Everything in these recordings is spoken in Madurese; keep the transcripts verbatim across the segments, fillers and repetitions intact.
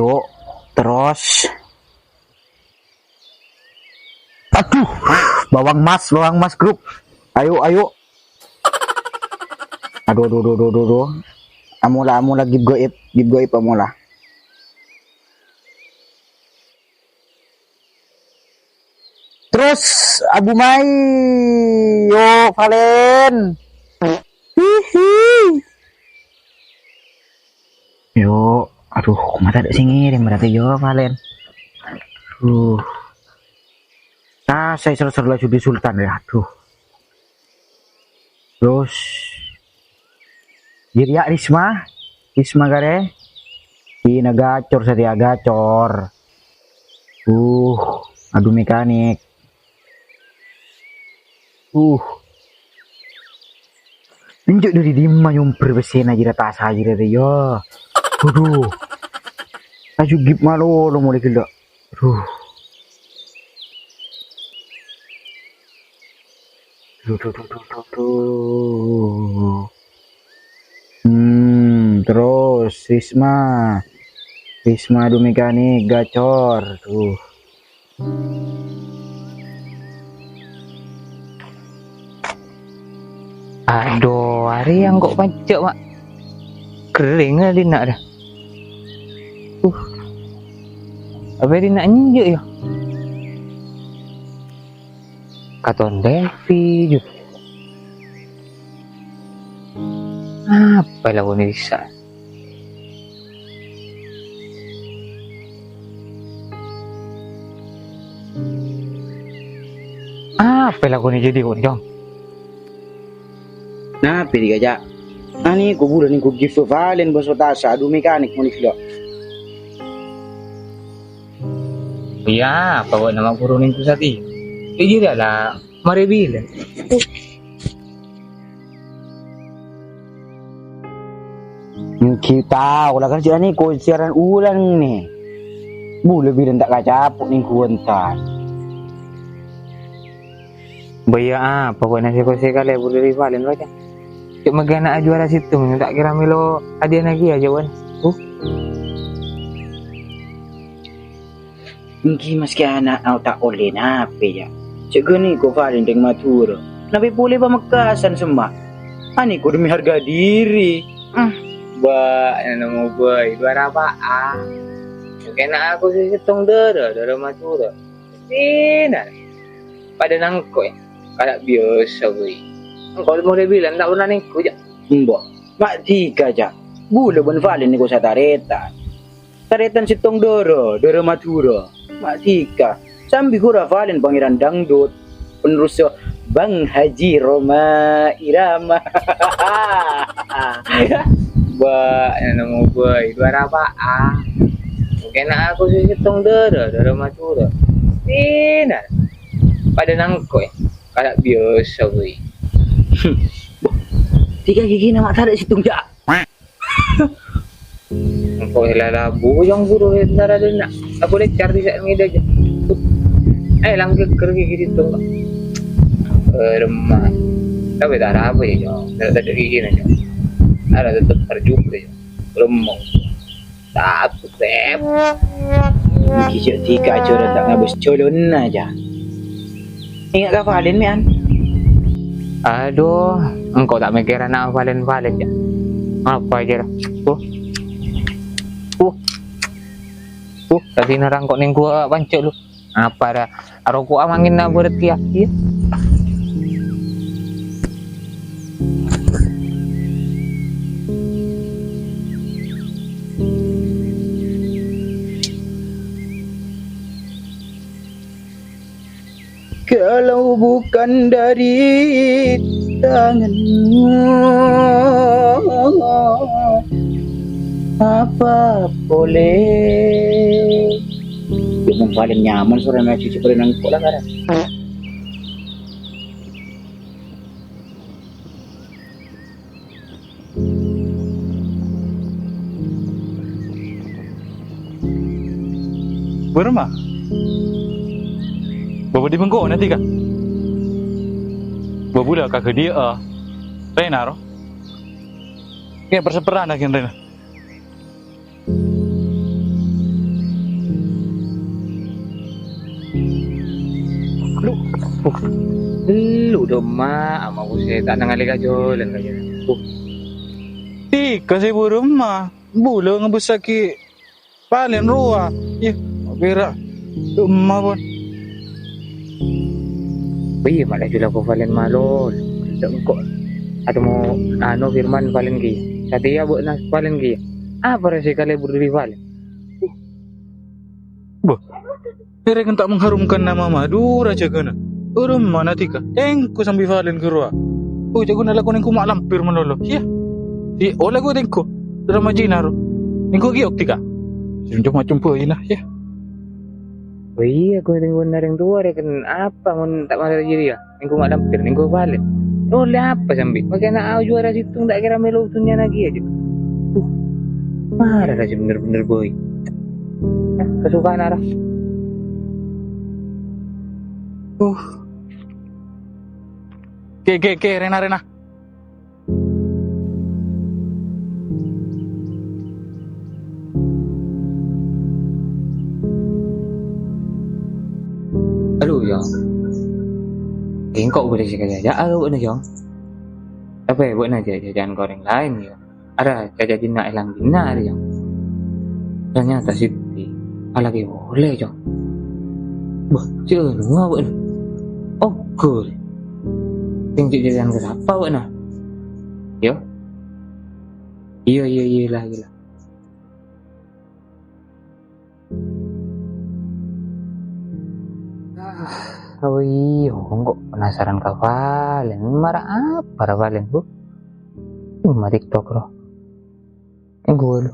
Yuk, terus. Aduh, bawang mas, bawang mas, grup. Ayo, ayo. Aduh, aduh, aduh, aduh, aduh, aduh. Amola, amola, gib goib, gib goib, amola. Terus, Abu Mai, yo, Valen. Hihi. Yo, aduh, mata ada sing ngirim berarti yo, Valen. Aduh. Ah, saya seru-seru laju di Sultan ya, aduh. Terus, jadi ya, Risma, Risma kare, ini gacor setia gacor. Uh, adu mekanik. Uh. Enjuk dari dimma nyomper besena jira tasa jira teh, ya. Waduh. Aju gip malo lo mulai gila. Aduh. Duh, duh, duh, duh, duh, duh. Hmm, terus Risma. Risma adu mekanik gacor. Tuh. Aduh, hari yang kok pancet, Mak. Kering lah dinna' dah. Uh. Apa dinna' enjuk ya? Katon Devi, ju. Apa lakone bisa? Apa lakone jadi kok, Cong? Napi, Dik, Cak? Ani, kuburan nengko giffe Valen, bos, tasa, adu mekanik, monik, lo. Iya, apa kok nama guru nengko sati? Iya, dia lah. Mare bilâ. Èngghi tao la, kan jâ' nèko siaran ulang nè. Bulâ bilân ta' kacapo' nèng guwântan. Bâjâ apa bâ'na sè-kosè kalè bulâ ri Valen bâjâ. Cè' maghi ana' ajuwâra sèttong, ta' kèra mèlo hadiana kèya jâ' bâ'na. Uh. Èngghi maskè ana' ta' ollè napè, yâ. Jâ' ghânèko Valen rèng Madhurâ. Napè polè Pamekasan semma'. Anèko demi harga diri. Ah, bâ', nemmo bhâi, dhu arapa'a. Mungkin aku sè sèttong dârâ, dârâ Madhurâ. Sinar. Padâ nangko', yâ. Kala' biyasa bhâi. Engko' molè bilân ta' pernah nèko, jâ'. Embo'. Ma' dhika, jâ'. Bulâ bân Valen nèko satarètan. Tarètan sèttong dârâ, dârâ Madhurâ. Ma' dhika. Sambi ghurâ Valen Pangèran Dangdut. Penerus Bang Haji Rhoma Irama. Bâ', nemmo bhâi, dhu arapa'a. Mungkin aku sè sèttong dârâ, dârâ Madhurâ. Sinar. Padâ nangko', yâ. Kala' biyasa bhâi. Dhika ghighina ma' tarè' sèttong, jâ'. Engko' hela labu yang guru entara dina. Aku lecar di saat ngida aja. Eh, langkah kerja gitu. Eh, remah. Tapi tak ada apa ya, Jong. Tidak ada gigi nih, Jong. Ada tetap terjumpa, Jong. Remah. Tapi, Beb. Iki jek tiga joro tak ngabis jolonna aja. Ingat ka Valen, Mean? Aduh, engko' ta' mèkkèrana Valen-Valen, jâ'. Apa aja, dah? Uh. Uh. Uh, tadi narang kok neng gua pancet lu. Apa dah? Aroko'a mangkèn na bârât kèya. Iyâ. Kalau bukan dari tanganmu, apa boleh? Yang paling nyaman sore ngaji seperti nang sekolah kan? Bârâmma? Bâbâ di bengkona, Tika? Bâbulâ ka ghâdhiyâ'â. Rena, ro? Kèng perseperan, kèng Rena. Coma ama' ku sè ta' nangalè ka jhâlân kajâ. Uh. Dhika sè buru emma, bulâ ngabessaghi Valen rowa. Yâ, pèra'. Emma, pon. Iyâ, ma' laju lako Valen malolo. Engko' atemmo, anu, Firman Valen ghi. Satèya bâ'na Valen ghi. Apa rè sè kalebur dâri Valen? Bâh, èrèng ta' mengharumkan nama Madura jâgâna. Orèng mana dhika? Tèngko sambi Valen ghârowa. Oh, jâgâna lako nèngko ma' lampir malolo. Yâ. Yâ, ollè ko tèngko. Dârâmma jina ro. Nèngko giyok dhika. Sè coma-coma bhâi la, yâ. Oh iyâ, ko tèngko narèng towa rè kèn apa mon ta' mara jârèya? Nèngko ma' lampir, nèngko Valen. Ollè apa sambi? Makè na' ajuwâra sèttong ta' kèra mèlo dhunnyana kèya, Cuk. Uh, mara ra sè bhender-bhender bhâi. Eh, kasokana ra. Uh. Kè, kè, kè, rèna, rèna. Adu, Yong. Engko' bâdâ sè èkajhâjhâ'â ka bâ'na, Yong. Tapè bâ'na jhâ-, jhâjhâ'ân ka orèng laèn, Yong. Arèya jhâjhâ dinna' èlang dinna' arèya, Yong. Ternyata Siti alakè polè, Yong. Bâh, sè anuwa bâ'na. Oghur. Sè jhâ-, jhâjhâ'ân ka sapa bâ'na? Yo. Iyâ, iyâ, iyâ, la, iyâ, la. Ah, oh iyâ, engko' penasaran ka Valen. Mara apa ra Valen, Bu? Coma TikTok, ro. Engko', lu.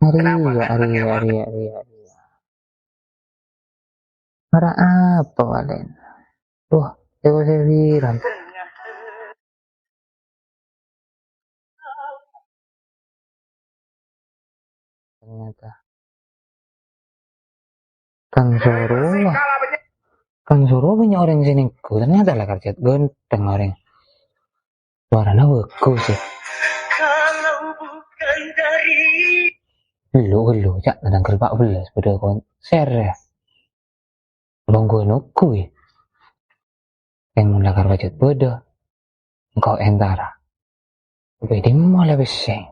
Arèya, arèya, arèya, arèya, arèya. Mara apa, Valen? Wah, teko sè viral. Ternyata. Kan soro, kan soro bânnya' orèng sè nènggu. Ternyata la karjhât ghântheng orèng. Sowarana bhâghus, yâ. Ghâllu, ghâllu, ca' tangghâl pa' bellâs bâdâ konser, yâ. Bângghuna ongghu, yâ. Sèng mon la karjhât bâdâ, engko' entara. Bâdâ dimma la pèssèng.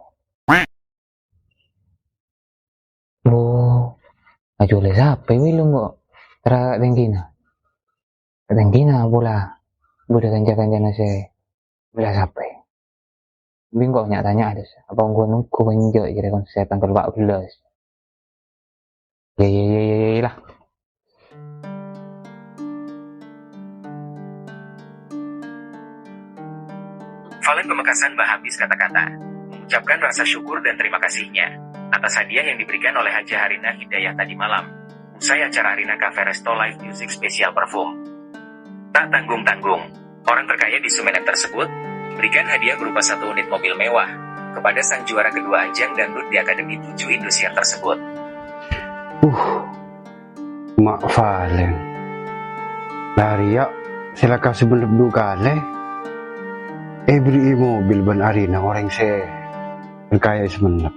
Oh, ajuwâlâ sapè bilung kok. Tara tèngkina. Tèngkina pola bâdâ kanca-kancana sè bâlâ sapè. Bi' engko' nya-tanya, Des. Apa engko' nunggu enjâ' jârèya konser tangghâl pa' bellâs? Yâ, yâ, yâ, yâ, yâ, lah. Valen Pamekasan bah habis kata-kata. Mengucapkan rasa syukur dan terima kasihnya atas hadiah yang diberikan oleh Haja Harina Hidayah tadi malam, usai acara Arina Cafe Resto Live Music Special Perform. Tak tanggung-tanggung, orang terkaya di Sumenep tersebut berikan hadiah berupa satu unit mobil mewah kepada sang juara kedua ajang dangdut di Akademi tujuh Indosiar tersebut. Uh, Ma' Valen. Arèya sè la ka Sumenep du kalè èberri'i mobil bân Arina orèng sè kaya è Sumenep.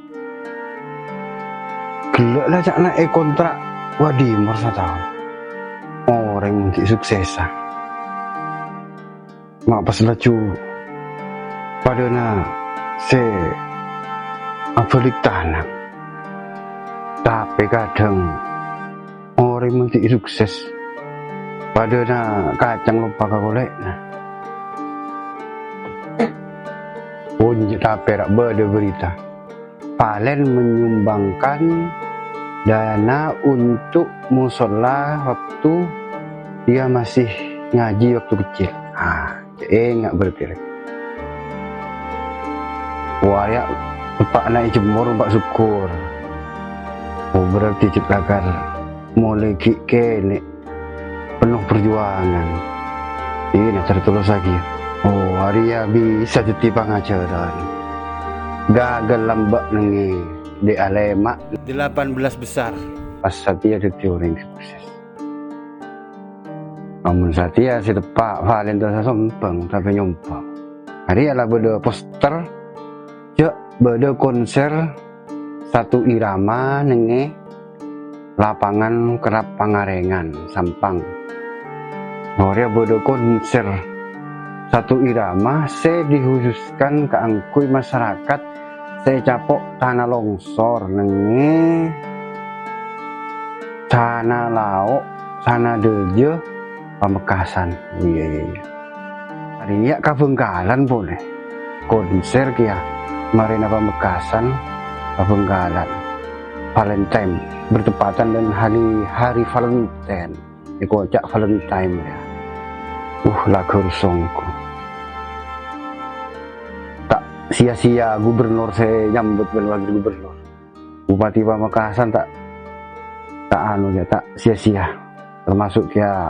Ghellâ' la ca'na èkontrak Wadimor sataon. Orèng mon ghi' suksessa. Ma' pas laju padâna sè abâlik tana. Tapè kadhâng orèng mon ghi' sukses, padâna kacang loppa ka kolè'na. Onjâ tapè ra' bâdâ berita. Valen menyumbangkan dana untuk musola waktu dia masih ngaji waktu kecil. Ah, enga' berarti rè. Wah, yâ, teppa'na èjemmor, Pak, syukur. Oh, berarti cè' lakar molaè ghi' kènè'. Penuh perjuangan. Ina tertulis lagi. Oh, arèya bisa dhâddhi pangajhârân. Gagal lambâ' nèngè dâ' alèma'. Delapan belas besar. Pas satèya dhâddhi orèng sukses. Amun satèya sè teppa', Valen ta' sombhâng, tapè nyombhâng. Arèya la bâdâ poster, jâ' bâdâ konser satu irama nèngè Lapangan Kerrap Pangarèngan, Sampang. Neng rèya bâḍâ konser satu irama sè dikhususkan kaangghuy masarakat sè ècapo' tana longsor, nengngè tana lao', tana ḍâjâ, Pamekasan. Oh, iyâ, iyâ, iyâ. Arèya ka Bhângkalan polè. Konser kèya marèna Pamekasan ka Bhângkalan. Valentine, bertepatan dengan hari, hari Valentine. Èkoca' Valentine, ya. Uh, la ghârsongko. Ta' sia-sia gubernur sè nyambut bân wakil gubernur. Bupati Pamekasan ta', ta' anu, ya, ta' sia-sia. Termasuk kèya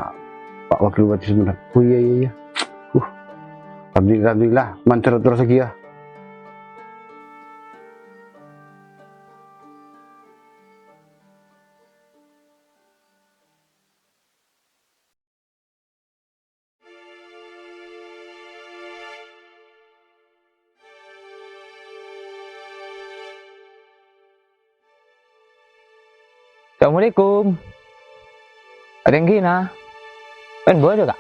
Pak Wakil Bupati Sumenep. Oh, iyâ, iyâ, iyâ. Uh, alhamdulillah, alhamdulillah. Mandhâr terros kèya. Assalamualaikum. Arèya èngghi, nah. Bân bâḍâ, Ka'?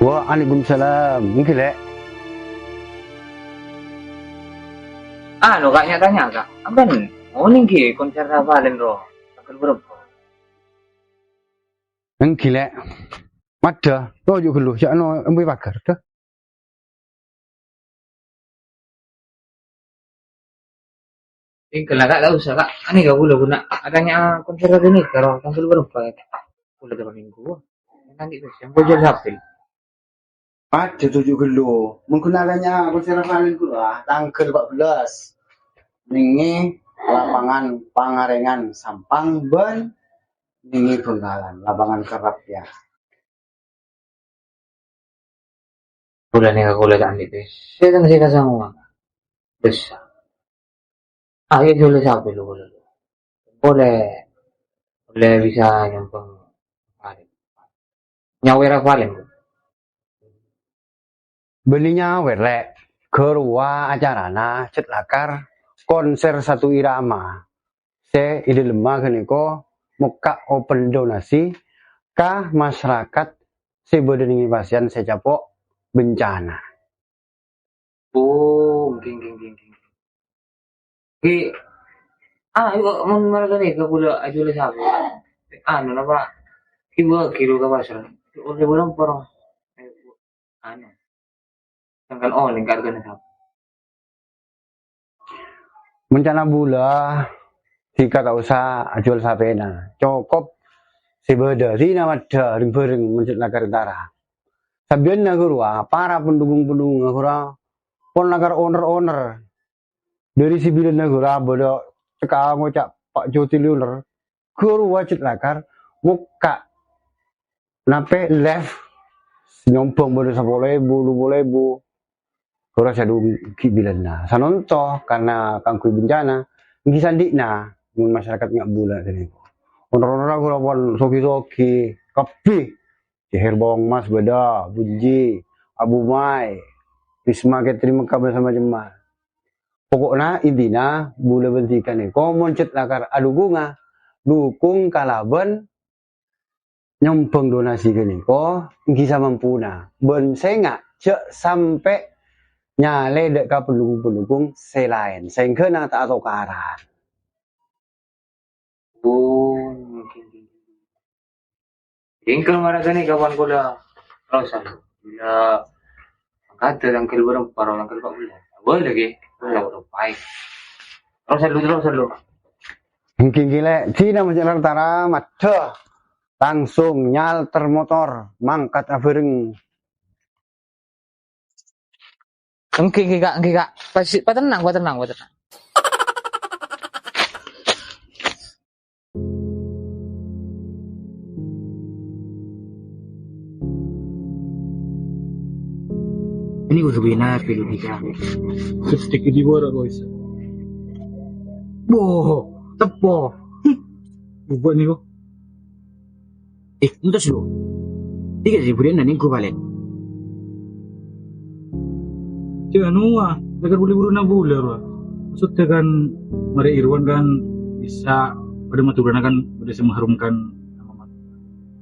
Waalaikumsalam. Èngghi, Lè'. Anu, Ka', nya-tanya, Ka'. Ampon onèng ghi konser Ravalin ro tangghâl bârâmpa? Èngghi, Lè'. Maḍḍhâ, toju' ghâllu, jhâ' no embuy paghâr, ḍâ. Èngghi la, Ka', ta' osa, Ka'. Anè, Ka', bulâ guna atanya konser ghânèka ro tangghâl bârâmpa, Ka'? Bulâ ḍâpa' minggu. Nanti terus, yang bocor sapè. Paḍâ toju' ghâllu. Mon guna atanya konser Ravalin ghuru, ah, tangghâl empa' bellâs. Nengngè Lapangan Pangarèngan Sampang bân nengngè Bhângkalan, Lapangan Kerrap, ya. Bulâ nèka kaulâ ta' anḍi' pèssè tang sè kasangowan. Bes. Ayo jhâlâ sapè lu kaulâ. Polè, polè bisa nyèmpèng Ravalin. Nyawèr Ravalin. Bânnè nyawèr, Lè'. Ghâruwa acarana Cèt Lakar konser satu irama. Sè è ḍâlemma ghânèka mokka' open donasi ka masarakat sè bâḍâ neng è pasèan sè ècapo' bencana. Oh, èngghi, èngghi, èngghi, èngghi. Èngghi, ah, ayo, mon mara ghânèka bulâ ajhâlâ sapè. Anu, napa? Kiwa kilo ka pasar. Ollè bârâmpa ro? Anu. Sangkan onèng ka arghâna sapè. Bencana bulâ, dhika ta' osa ajhuwâl sapèna. Cokop sè bâḍâ, dhina maḍḍhâ rèng-bhâreng mon Cèt Lakar èntara. Sabiyânna ghâruwa, para pendukung-pendukung ghâruwa pon lakar oner-oner. Ḍâri sabiyânna ghâruwa bâḍâ cekka ngoca' Pak Joti Luler, ghâruwa Cèt Lakar mokka' napè live nyombhâng bâḍâ sapolo èbu, dupolo èbu. Ghâruwa sè ḍung ghi' bilânna. Sanonto karna kaangghuy bencana, èngghi sanḍi'na mon masyarakat nga' bulâ ghânèka. Oner-onerra ghâruwa pon sogi-sogi kabbhi. Jeher Bawang Mas bâḍâ, Bunji, Abu Mai, Risma Catering Mekka bân samacemma. Poko'na intina bulâ bân dhika nèko mon Cèt Lakar aḍukunga, ḍukung kalabân nyombhâng donasi ghânèka èngghi samampuna. Bân sènga' jhâ' sampè' nyalè ḍâ' ka pendukung-pendukung sè laèn, sèngghâna ta' atokaran. Oh, mungkin. Èngkèl mara ghânèka pon kaulâ terrosan. Bulâ mangkada tangghâl bârâmpa ro, tangghâl empa' bellâs. Boleh, ghi. Boleh, boleh, baik. Terrosan lu, terrosan lu. Èngghi, èngghi, Lè'. Dhina mon Cèt Lakar èntara, maḍḍhâ. Langsung nyalter motor, mangkat abhâreng. Èngghi, èngghi, Ka', èngghi, Ka'. Pas, patennang, patennang, patennang. Ini gue kebina, pilih tiga. Sedikit di bawah, boys. Boh, tepo. Bukan nih, kok. Eh, entos, Bro. Tiga ribu riyan nani ku balik. Cek anu, ah, dekat buru-buru na bulâ, Bro. Maksudnya kan, Mare Irwan kan bisa pada Madurana kan pada sè mengharumkan nama Madura.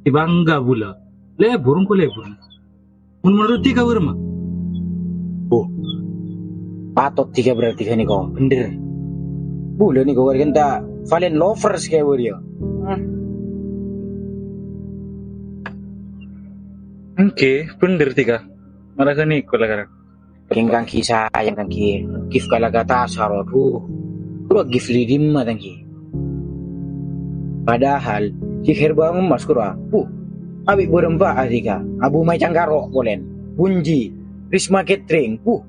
Di bangga pula. Lebur, engko lebur. Mun menurut Dika, bârâmma? Oh, patot Dika berarti kan niko, bener. Bulâ niko warga enta Valen lovers kayak beliau. Engghi, bener Dika. Mara kan niko lah sekarang. Kèng kan ghi' sayang kan ghi', gif kala kata saro, duh. Kuro gif li dimma kan ghi'. Padahal si Herba Emas kuro, puh, abi' bârâmpa adika, Abu Mai Cangkaro polèn, Bunji, Risma Catering, puh,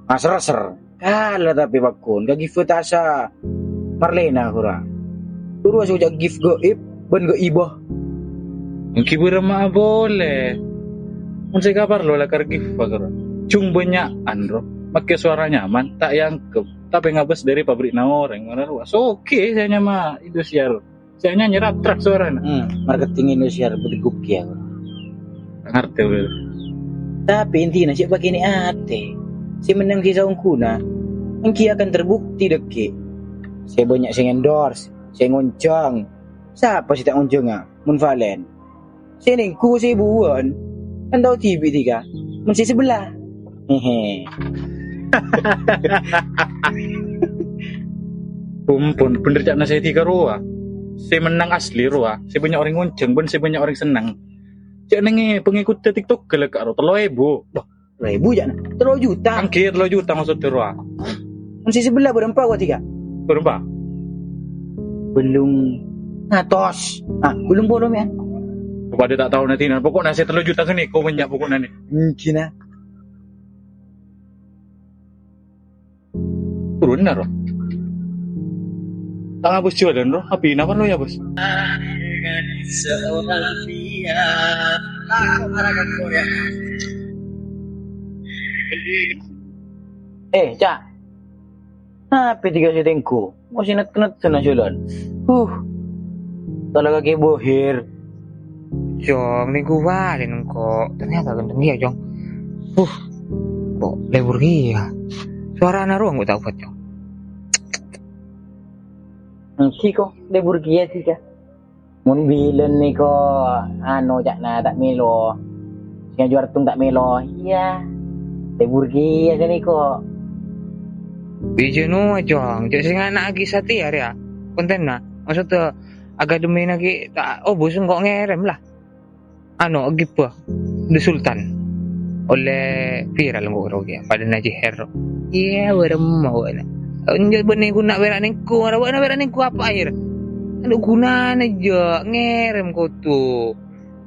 aser-aser. Kala tapi pakon, ka gif tasa Marlena kuro. Kuro asoja gif gaib, bân gaibah. Engghi bârâmma polè. Mon sè kaparlo lakar gif, Pak, ro. Jung bânnya'an, ro. Make suara nyaman, ta' èangghep. Tapè ngabâs dâri pabri'na orèng, ngono, ro. Soghi sè nyama Indosiar. Sè nyanyi rat-rat suarana. Hmm, marketing Indosiar, beteguk ya. Ngartè, bro. Tapè intina, cè' pakènè atè. Sè mennang sè saongghuna, engghi akan terbukti, dâgghi'. Sè bânnya' sè endorse, sè ngonjhâng. Sapa sè ta' ngonjhânga? Mon Valen. Sè nèngghu sè buwân. Kan tao dhibi' Dika. Mon sè sabellâ. Hehe. Pon, pon, bener ca'na sè Dika rowa. Sè mennang asli rowa. Sè bânnya' orèng ngonjhâng, bân sè bânnya' orèng senneng. Cè' nèngè pengikut TikTok gala karo tello èbu. Wah, Rèbu jâ'na. Tello juta. Engghi, tello juta maksud rowa. Mon sè sabellâ bârâmpa, Dika? Bârâmpa? Bellung atos. Ah, bellung polo, mèyan. Padâ ta' tao na dinah. Pokokna sè tello juta ghânèka bânnya' pokokna nè. Engghi, na. Turun na, ro. Ta' ngabâs juwâlân, ro. Abina parlo ya, Bos. Eh, Ca'. Napè Dika sè tèngghu? Mosè net-net sè na jhâlân. Huh. Tolak kaki bohir. Jong, nèngghu bâli nèngko. Ternyata ghânteng kèya, Jong. Huh. Kok lebur kèya? Suarana rowa kok ta' obât, Jong. Engghi kok, lebur kèya sè, Ca'. Mon bilân nèko, anu, ca'na ta' mèlo. Sè ngajhuwâl rèng ta' mèlo. Iyâ. Lebur kèya sè nèko. Bijâ no, Jong. Jhâ' sè ngana'aghi satèya rèya. Kontenna. Maksudda, akademina ghi' ta' obus engko' ngèrèm la. Anu, ghibbhâ. The Sultan. Ollè viral engko' ro kèya. Padâna Jiher ro. Iyâ, bârâmma bâ'na. Enjâ' bâ'na ghuna pèra' nèngko, mara bâ'na pèra' nèngko apa akhir? Anu ghunana jâ' ngèrèm kodhu.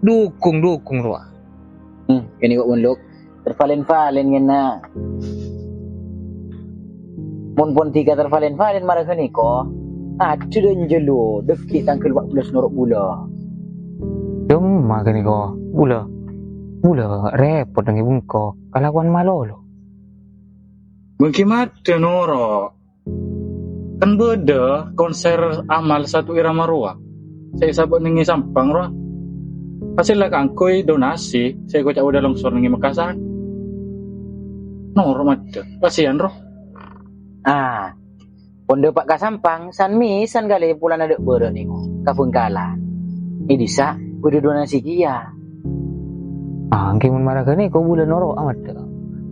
Dukung, dukung rowa. Hmm, kènè kok, Mon Lok. Tervalen-valen ngèna. Mon pon Dika tervalen-valen mara ghânèka. Adhu dâ' enjâ' lo, dâgghi' tangghâl empa' bellâs noro' bulâ. Dâmma ghânèka, bulâ. Bulâ rèpot nèng bengko, kalakowan malolo. Mangkè maddhâ noro'. Kan bâdâ konser Amal Satu Irama rowa. Sè èsabâ' nèng è Sampang rowa. Hasèlla kaangghuy donasi sè èkoca' bâdâ longsor nèng è Makassar. Noro' maddhâ. Pasèyan ro. Ah, pon dâpa' ka Sampang, san-mèsan kalè polana dâ' bârâ' nèko, ka Bhângkalan. È dissa' bâdâ donasi kèya. Ah, èngghi mon mara ghânèka bulâ noro' maddhâ.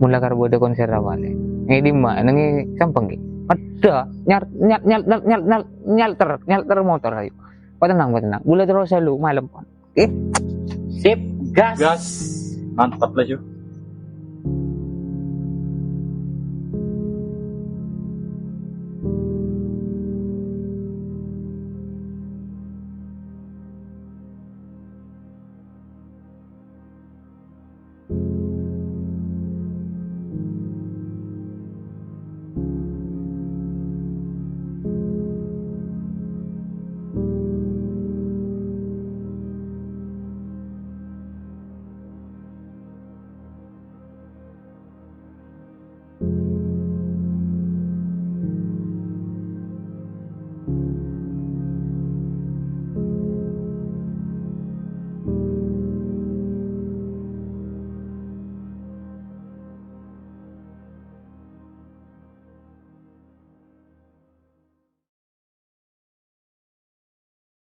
Mon lakar bâdâ konser apa lè? È dimma? Nèng è Sampang ghi? Maddhâ, nyal-, nyal-, nyalter, nyalter motor ayo. Patennang, patennang. Bulâ terros salu malem. Oke. Sip, gas. Gas. Mantap lah, Ju.